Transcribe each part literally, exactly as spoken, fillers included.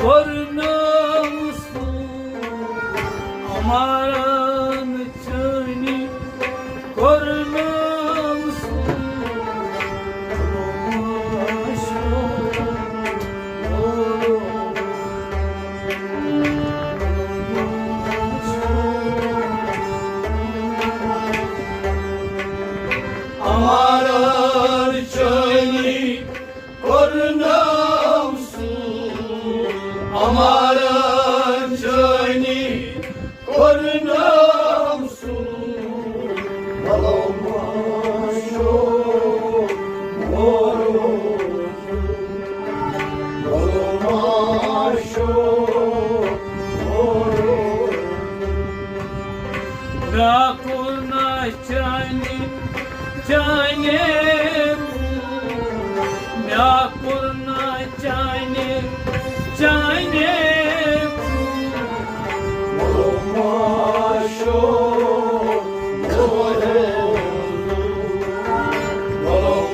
کرنام سو اماران چانی، کرنام سو اماران چانی، کرنام سو اماران چانی، کرنام سو بلو ماشو مورو، بلو ماشو مورو۔ مےٚ کوٚر نہٕ چانہِ، چانہِ، مےٚ کوٚر نہٕ چانہِ، چانہِ۔ ماشو،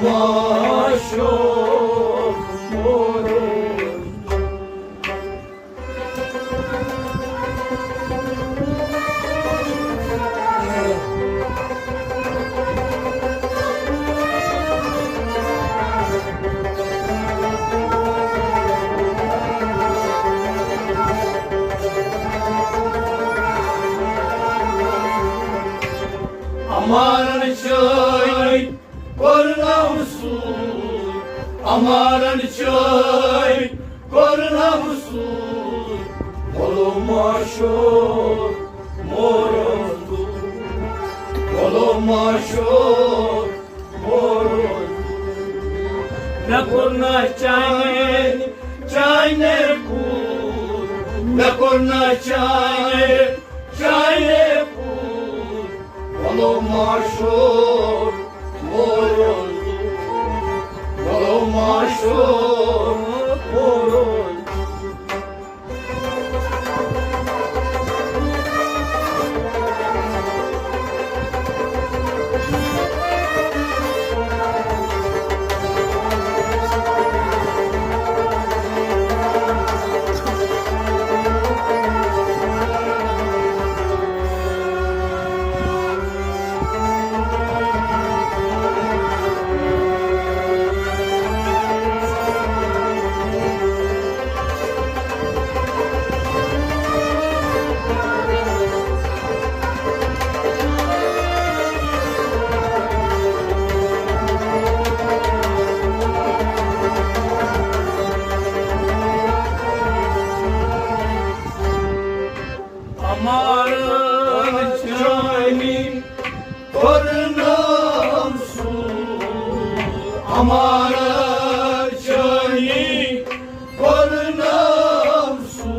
ماشو۔ امارن چٲنۍ کرنام سو، امارن چٲنۍ کرنام سو، بلو ماشو مورو، بلو ماشو مورو۔ مےٚ کوٚر نہٕ چانہِ، چانہِ کوٗر، مےٚ کوٚر نہٕ چانہِ، چانہِ کوٗر، بلو ماشو مورو، بلو ماشو مورو۔ امارن چٲنی کرنام سو، امارن چٲنی کرنام سو،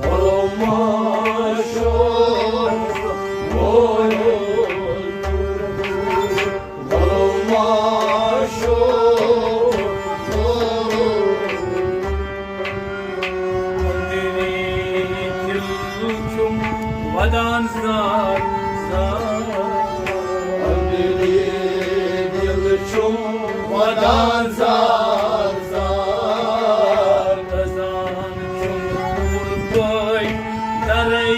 بلو ماشو مورو، بلو ماشو مورو۔ أنٛدری دِل چھُم وَدان زار زار۔ أنٛدری دِل چھُم وَدان زار زار۔ دَزان چھُم پوٗرٕ پٲٹھۍ تَرَے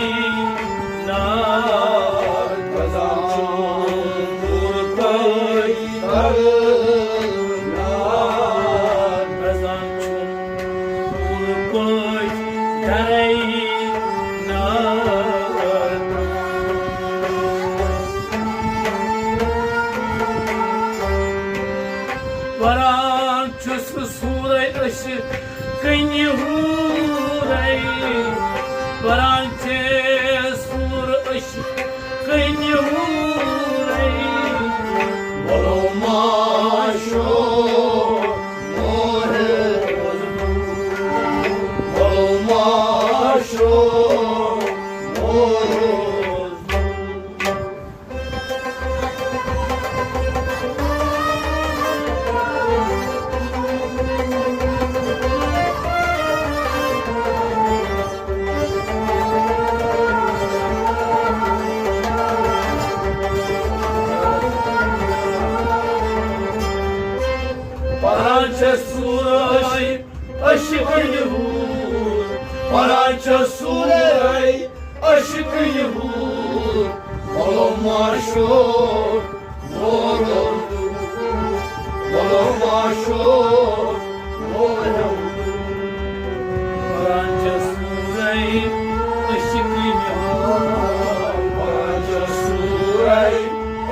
نار۔ دَزان چھُم پوٗرٕ پٲٹھۍ تَرَے نار۔ دَزان چھُم پوٗرٕ پٲٹھۍ تَرَے نار۔ پَران چھُس سورے أچھ کنہِ ہوٗرے، پَران چھِ سور أچھ کنہِ ہوٗرے۔ بلو ماشو مورو، بلو ماشو مورو۔ پَران چھَس سورے أچھ کنہِ ہوٗرے۔ پران چھَس سورُے عشقٕے ہوٗر، وَلو معشوق مورو دوٗر، وَلو معشوق مورو دوٗر۔ پران چھَس سورُے عشقٕے ہوٗر، پران چھَس سورُے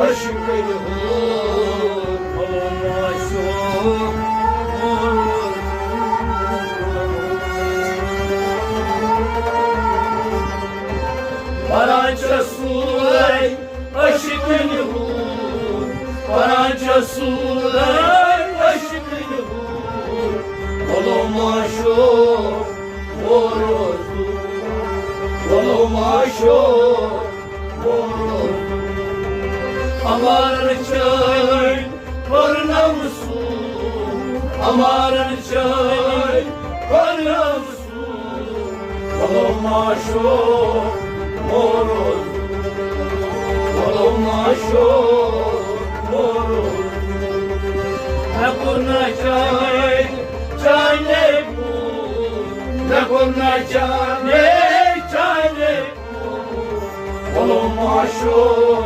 عشقٕے ہوٗر، وَلو معشوق مورو دوٗر۔ پران چھَس سورُے عشقٕے ہوٗر، پران چھَس سورُے عشقٕے ہوٗر، وَلو معشوق مورو دوٗر، وَلو معشوق مورو دوٗر۔ اَمارن چٲنۍ کوٚرنم سوٗر، اَمارن چٲنۍ کوٚرنم وَلو معشوق مورو، وَلو معشوق مورو۔ مےٚ کوٚر نہ چانے، چانے پوٗر، مےٚ کوٚر نہ چانے، چانے پوٗر۔ وَلو معشوق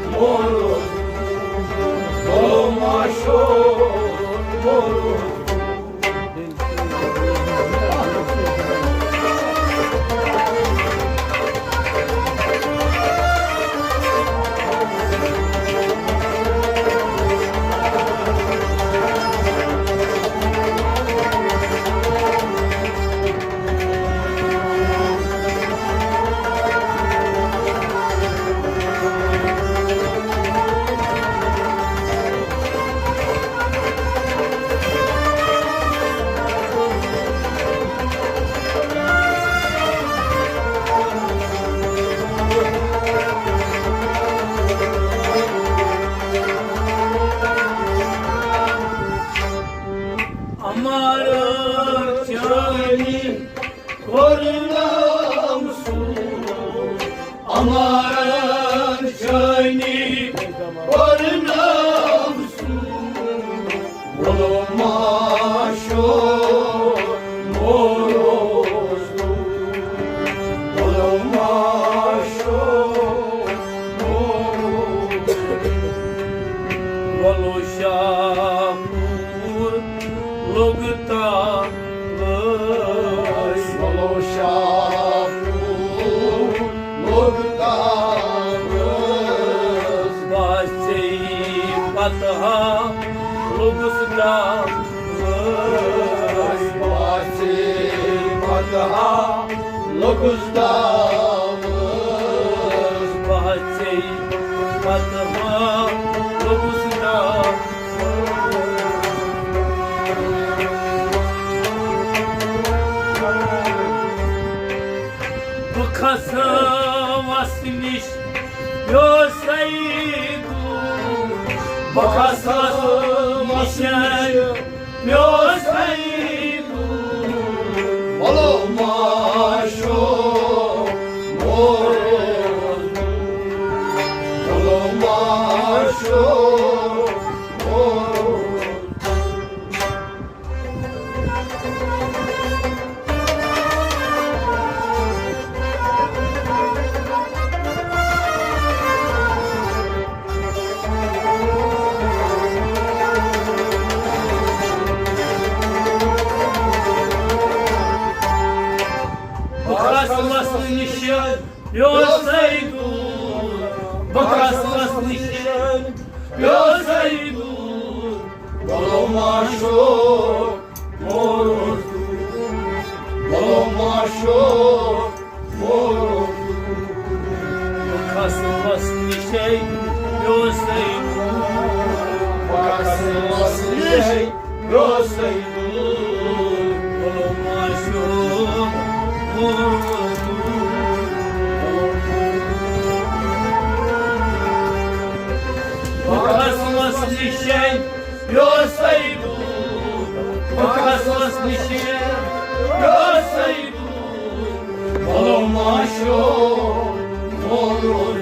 مورو، وَلو معشوق مورو۔ اَمارن چٲنی کوٚرنم سوٗر، اَمارن چٲنی کوٚرنم سوٗر۔ وَلو معشوق مورو دوٗر، وَلو معشوق مورو دوٗر۔ وَلو شاپوٗر لوٚگ تاوس۔ وَلو شاپوٗر لوٚگ تاوس۔ بہٕ ہا ژےٚ پتہٕ ہا لوٚگُس تاوس۔ بہٕ ہا ژےٚ پتہٕ ہا لوٚگُس تاوس۔ بہٕ ہا ژےٚ پتہٕ ہا لوٚگُس تاوس۔ بہٕ کھسہٕ وس نِش پیوٚسَے دوٗر۔ بہٕ کھسہٕ وس نِش پیوٚسَے دوٗر۔ وَلو معشوق مورو دوٗر۔ وَلو معشوق مورو۔ بہٕ کھسہٕ وس نِش پیوٚسَے دوٗر۔ بہٕ کھسہٕ وس نِش پیوٚسَے دوٗر۔ وَلو معشوق مورو دوٗر۔ وَلو معشوق مورو دوٗر۔ بہٕ کھسہٕ وس نِش پیوٚسَے دوٗر۔ بہٕ کھسہٕ وس نِش پیوٚسَے دوٗر۔ وَلو معشوق مورو دوٗر۔ بہٕ کھسہٕ وس نِش پیوٚسَے دوٗر۔ بہٕ کھسہٕ وس نِش پیوٚسَے دوٗر۔ وَلو معشوق مورو دوٗر۔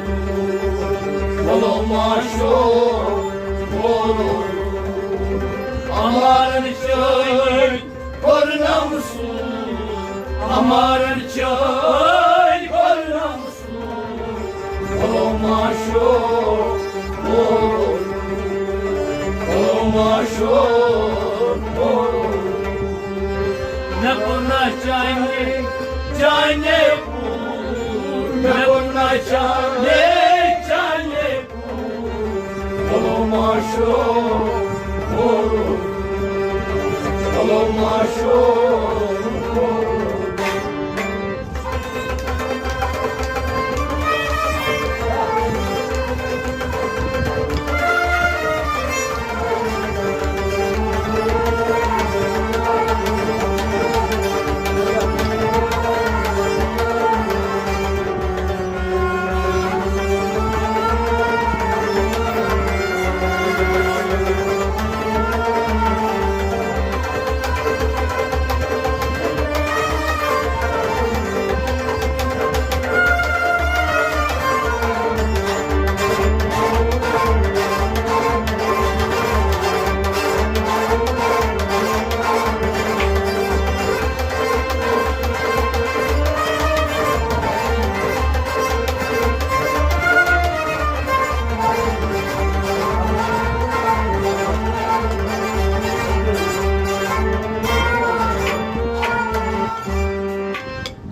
وَلو معشوق مورو دوٗر۔ اَمارن چٲنۍ کوٚرنم سوٗر، ہمارن چاہے کرنا، او ماشو، او، او ماشو، او۔ مےٚ کوٚر نہ چانے، چانے پوٗر، مےٚ کوٚر نہ چانے، چانے پوٗر۔ او ماشو، او، او ماشو۔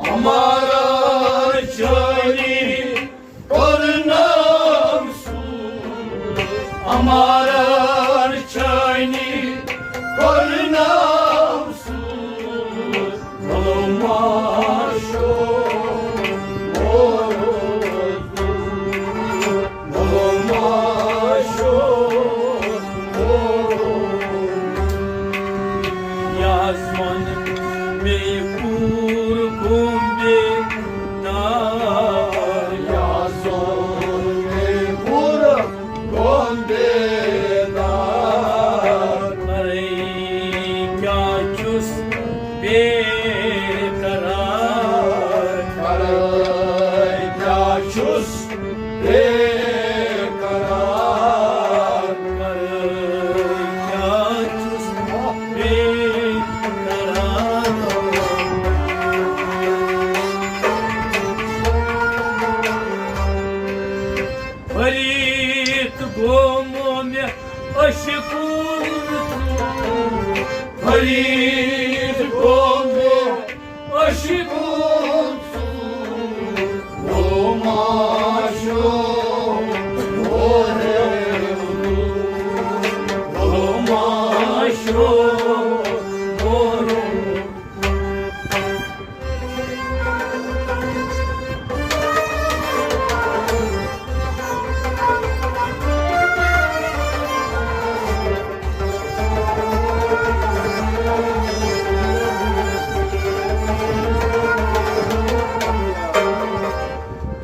ہمارا چاہے کرنا، ہمارا چاہے کرنا۔ کیٛاہ چھُس بے قرار؟ کیٛاہ چھُس بے قرار؟ کیٛاہ چھُس بے قرار؟ فرید گومو مےٚ عشقن ژوٗر۔ فرید گومو مےٚ عشقن ژوٗر۔ او ماشو، او ماشو، او۔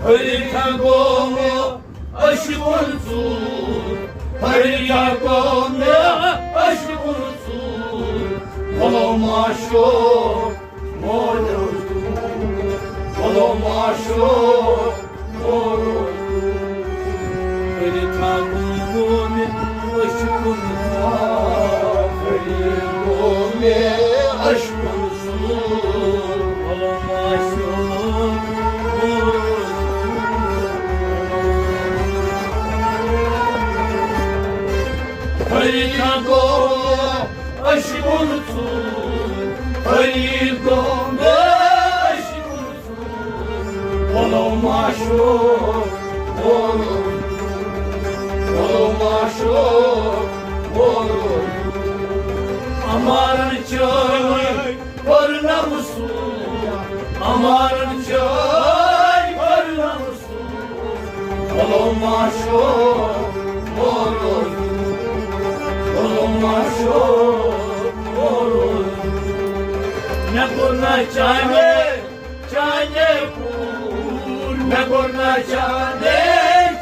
ہر تھا گومو عشقن ژوٗر، ہر تھا گومو عشقن ژوٗر۔ او ماشو، مولو، مولو ماشو، مولو۔ فرید گومو مےٚ عشقن ژوٗر۔ فرید گومو مےٚ عشقن ژوٗر۔ مولو ماشو، مولو۔ فرید گومو مےٚ عشقن ژوٗر، فرید گومو مےٚ عشقن ژوٗر۔ مولو ماشو، مولو، مولو ماشو، مولو۔ ہمارن چاہے کرنا ژوٗر، ہمارن چاہے کرنا ژوٗر۔ مولو ماشو، مولو، مولو ماشو، مولو۔ مےٚ کوٚر نہ چانے، چانے پوٗر، مےٚ کوٚر نہ چانے،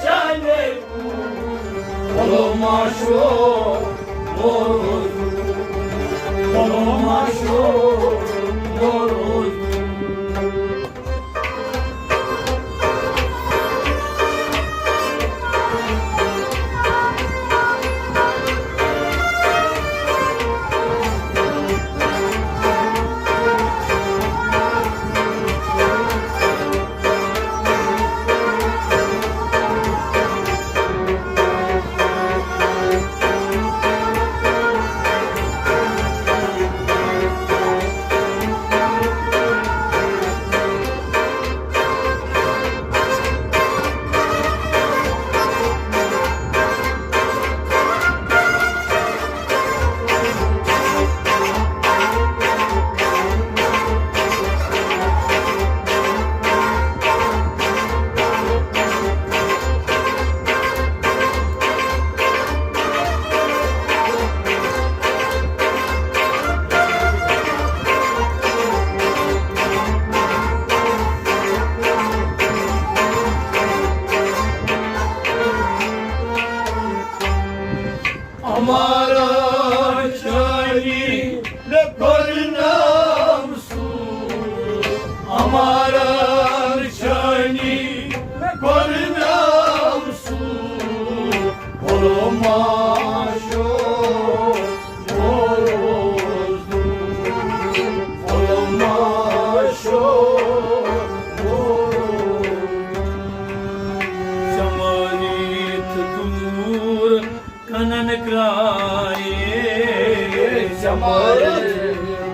چانے پوٗر۔ مولو ماشو، مولو، مولو ماشو، مولو۔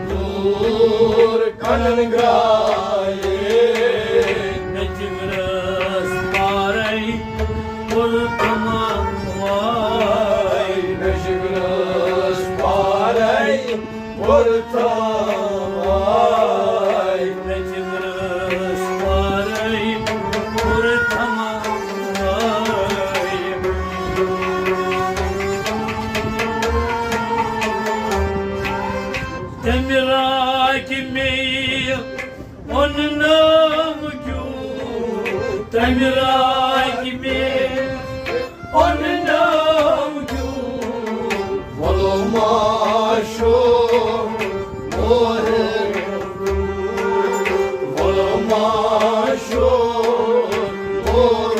دوٗر کَنن گرٛایہِ۔ مےٚ جِگرَس پارَے کوٚر تَمام واے۔ مےٚ جِگرَس پارَے کوٚر تَمام واے۔ مےٚ جِگرَس پارَے کوٚر تَمام واے۔ تَمہِ راکہِ مےٚ اوٚن نام کیُتھ، تَمہِ راکہِ مےٚ اوٚن نام کیُتھ۔ وَلو ما شو مور، وَلو ما شو مور۔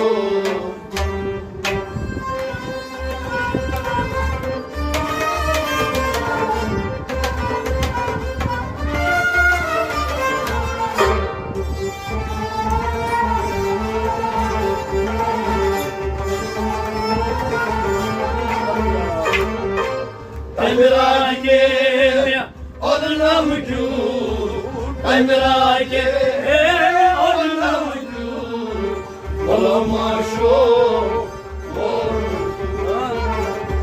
تَمہِ راکہِ مےٚ اوٚن نام کیُتھ، تَمہِ راکہِ مےٚ اوٚن نام کیُتھ۔ وَلو ما شو،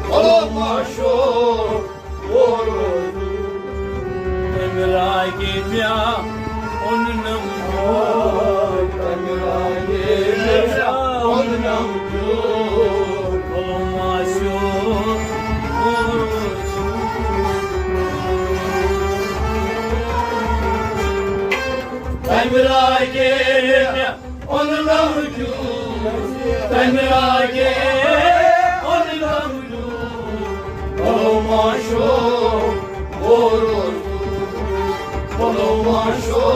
وَلو ما شو، تَمہِ راکہِ مےٚ اوٚن نام کیُتھ، تَمہِ راکہِ مےٚ اوٚن نام کیُتھ۔ وَلو ما شو، تَمہِ راکہِ مےٚ اوٚن نام کیُتھ، تَمہِ راکہِ اوٚن نام کیُتھ۔ وَلو ما شو ووروس، وَلو ما شو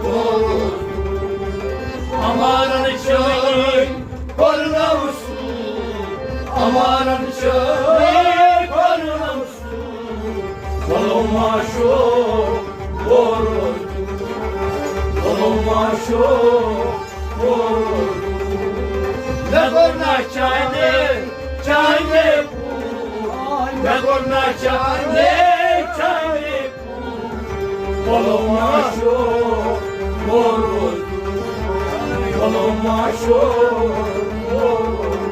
ووروس۔ اَمارن چٲنۍ کوٚر نام سُہ، اَمارن چٲنۍ کوٚر نام سُہ۔ وَلو ما شو ووروس، وَلو ما شو ووروس۔ مےٚ کوٚر نا چاندے، چاندے پوٗر۔ مےٚ کوٚر نا چاندے، چاندے پوٗر۔ وَلو ما شو ووروس، وَلو ما شو ووروس۔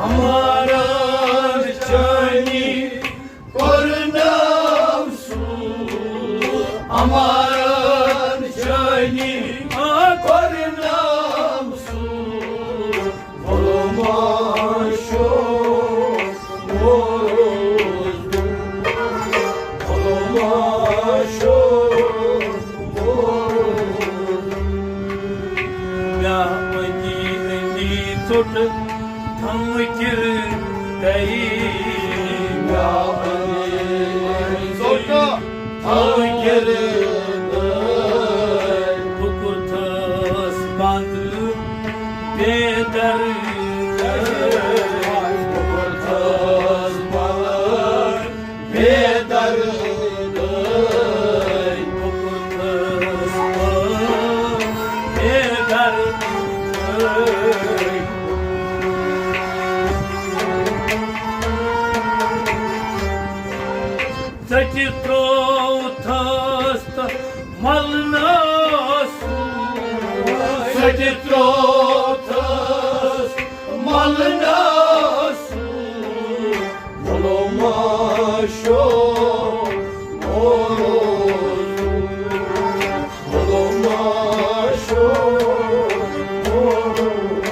اَمارن چٲنی کوٚر نام سُہ، اَمارن چٲنی کوٚر نام سُہ۔ وَلو ما شو ووروس، وَلو ما شو ووروس۔ مےٚ أنٛدی أنٛدی ژوٚٹ تھم کِر تئی۔ مےٚ أنٛدی أنٛدی ژوٚٹ تھم کِر تئی۔ بہٕ کوٚرتھس بنٛد بے دردی۔ بہٕ کوٚرتھس بنٛد بے دردی۔ بہٕ کوٚرتھس بنٛد بے دردی۔ ژٔٹِتھ ترٛووتھس تہٕ ملنس۔ ژٔٹِتھ ترٛووتھس ملنس۔ وَلو ما شو ووروس، وَلو ما show ووروس۔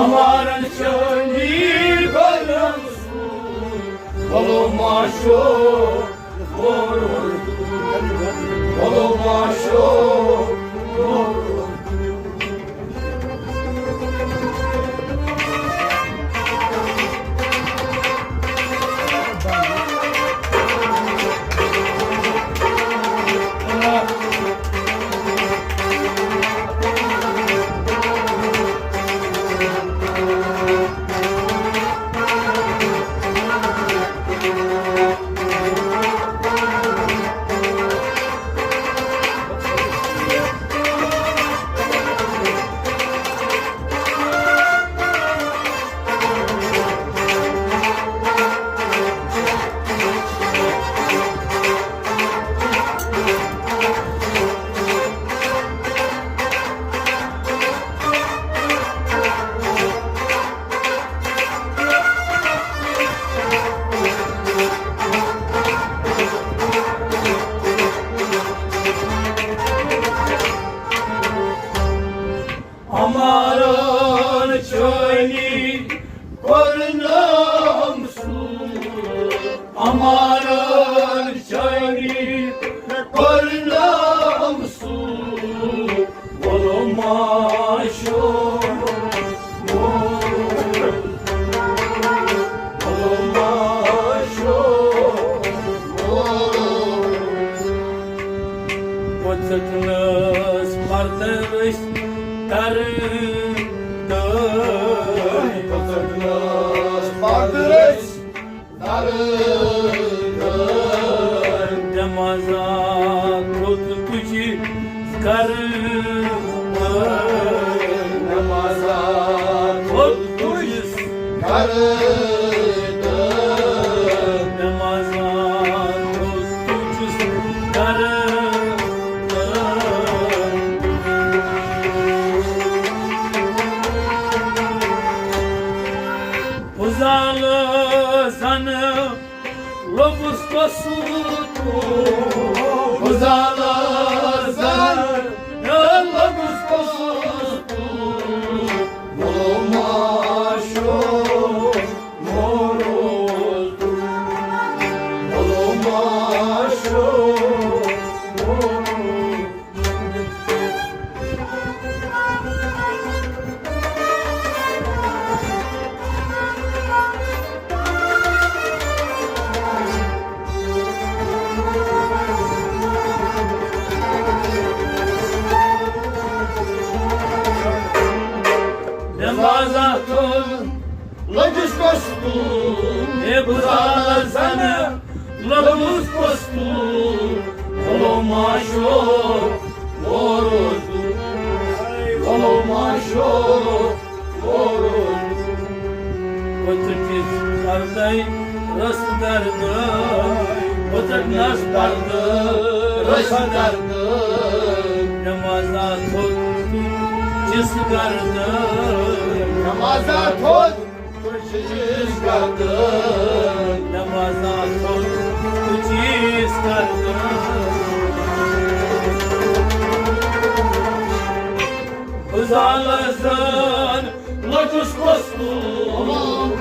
Amaran chani balam su, bolo masho, bolo masho. Amaran chani kornam su, amaran chani kornam su, bolo masho, bolo masho. Potsaknas pardaris tar. Potsaknas pardaris tar. Demaza kot tuji kar. Demaza kot tuji. Kardı. Ramazan tutmuş kardı. Uzalı zanı lobus kosutu. Uzalı zanı lobus kosutu. Bolo masho, bolo masho. Demaza tol lajus kostu, e buzala zana lajus kostu, olo masho, olo masho. Koçutis kardai rasdardı, koçunas dardı rasdardı. Namaza koçutis kardı, namaza koçutis kardı, namaza koçutis kardı. Uzalazan lajus kostu,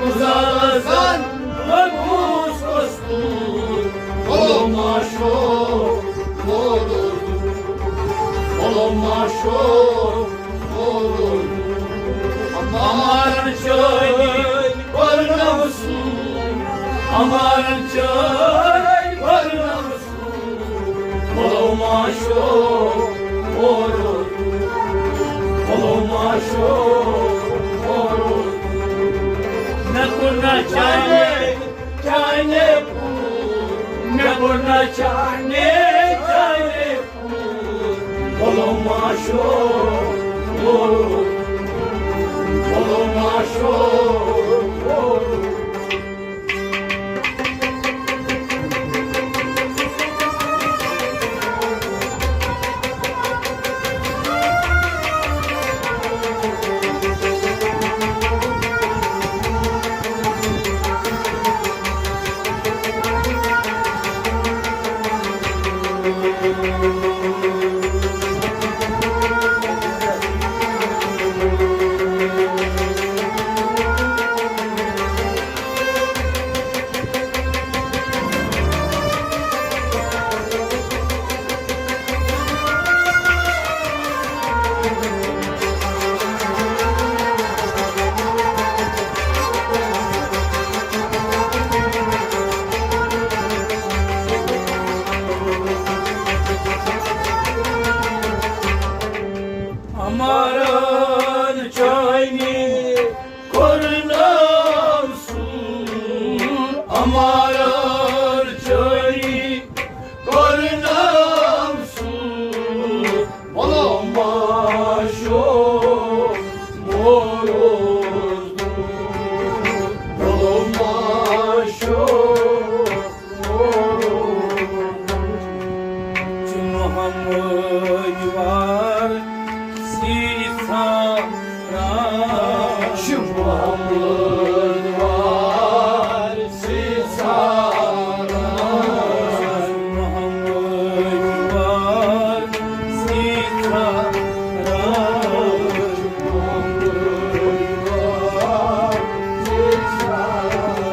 uzalazan lajus kostu. Olo masho, olo, olo masho, olo. Amaran chai, varnamsu. Amaran chai, varnamsu. Olo masho, olo, olo masho, olo. Nakuna chane, chane pu, nakuna chane, chane pu. Olo masho, olo, olo masho, olo. Kornam sur amarar chari, kornam sur boloma sho moroz, boloma sho moroz. Muhammad var sitara. Şu Muhammed var, siz sağlar. Muhammed var, siz sağlar. Muhammed var, siz sağlar.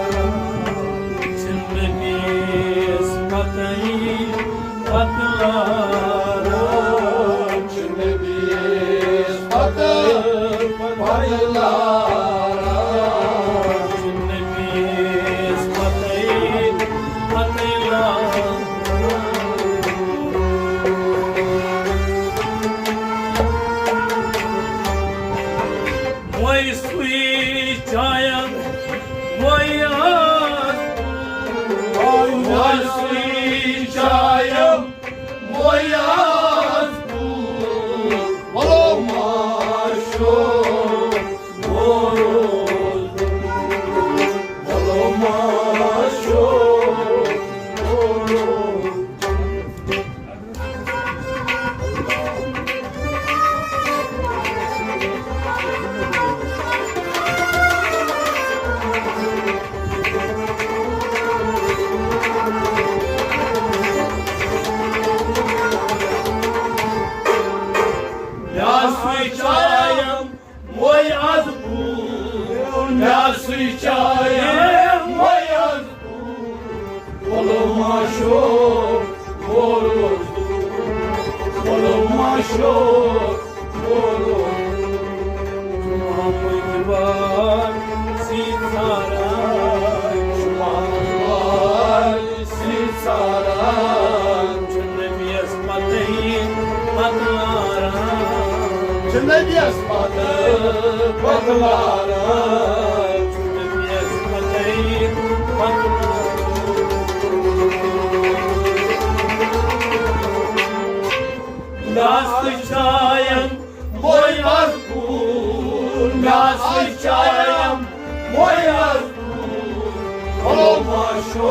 Şimdi biz patayı patlara. Şimdi biz patı patlara. Şimdi biz patayı patlara. Moy sui chayam, moy az, moy sui chayam, moy az bu, boloma sho moroz, boloma sho moroz. Yasui chayam, moy az bu, yasui chayam, moy az bu. Boloma sho moroz, boloma sho moroz. Muhammed var sitara, Muhammed var sitara. Şimdi biz patayı patlara. Şimdi biz patı patlara. Şimdi biz patayı patlara. Nasıl çayım boyaz bu, nasıl çayım boyaz bu. Olma şu